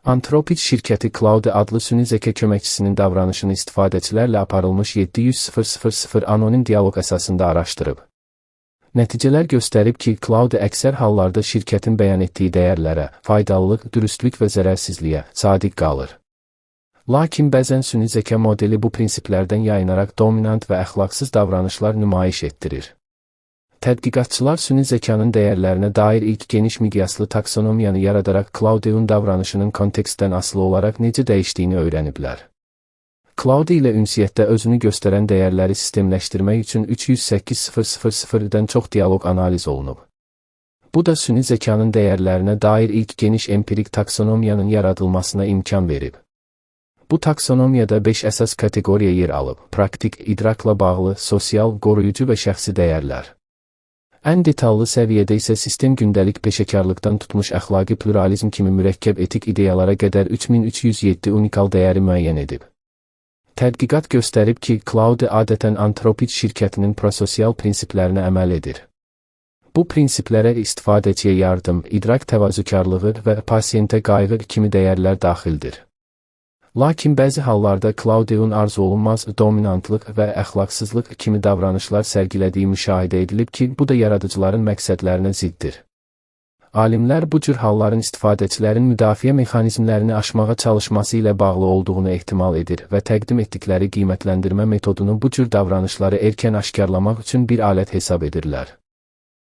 Anthropic şirkəti Claude adlı süni zəka köməkçisinin davranışını istifadəçilərlə aparılmış 700.000 anonim dialoq əsasında araşdırıb. Nəticələr göstərib ki, Claude əksər hallarda şirkətin bəyan etdiyi dəyərlərə, faydalılıq, dürüstlük və zərərsizliyə sadiq qalır. Lakin bəzən süni zəka modeli bu prinsiplərdən yayınaraq dominant və əxlaqsız davranışlar nümayiş etdirir. Tədqiqatçılar süni zəkanın dəyərlərinə dair ilk geniş miqyaslı taksonomiyanı yaradaraq Claude-un davranışının kontekstdən asılı olaraq necə dəyişdiyini öyrəniblər. Claude ilə ünsiyyətdə özünü göstərən dəyərləri sistemləşdirmək üçün 308.000-dən çox dialoq analiz olunub. Bu da süni zəkanın dəyərlərinə dair ilk geniş empirik taksonomiyanın yaradılmasına imkan verib. Bu taksonomiyada 5 əsas kateqoriya yer alıb: praktik, idrakla bağlı, sosial, qoruyucu və şəxsi dəyərlər. Ən detallı səviyyədə isə sistem gündəlik peşəkarlıqdan tutmuş əxlaqi pluralizm kimi mürəkkəb etik ideyalara qədər 3307 unikal dəyəri müəyyən edib. Tədqiqat göstərib ki, Claude adətən Anthropic şirkətinin prososial prinsiplərinə əməl edir. Bu prinsiplərə istifadəçiyə yardım, idrak təvazökarlığı və pasientə qayğı kimi dəyərlər daxildir. Lakin bəzi hallarda Claude-un arzuolunmaz dominantlıq və əxlaqsızlıq kimi davranışlar sərgilədiyi müşahidə edilib ki, bu da yaradıcıların məqsədlərinə ziddir. Alimlər bu cür halların istifadəçilərin müdafiə mexanizmlərini aşmağa çalışması ilə bağlı olduğunu ehtimal edir və təqdim etdikləri qiymətləndirmə metodunu bu cür davranışları erkən aşkarlamaq üçün bir alət hesab edirlər.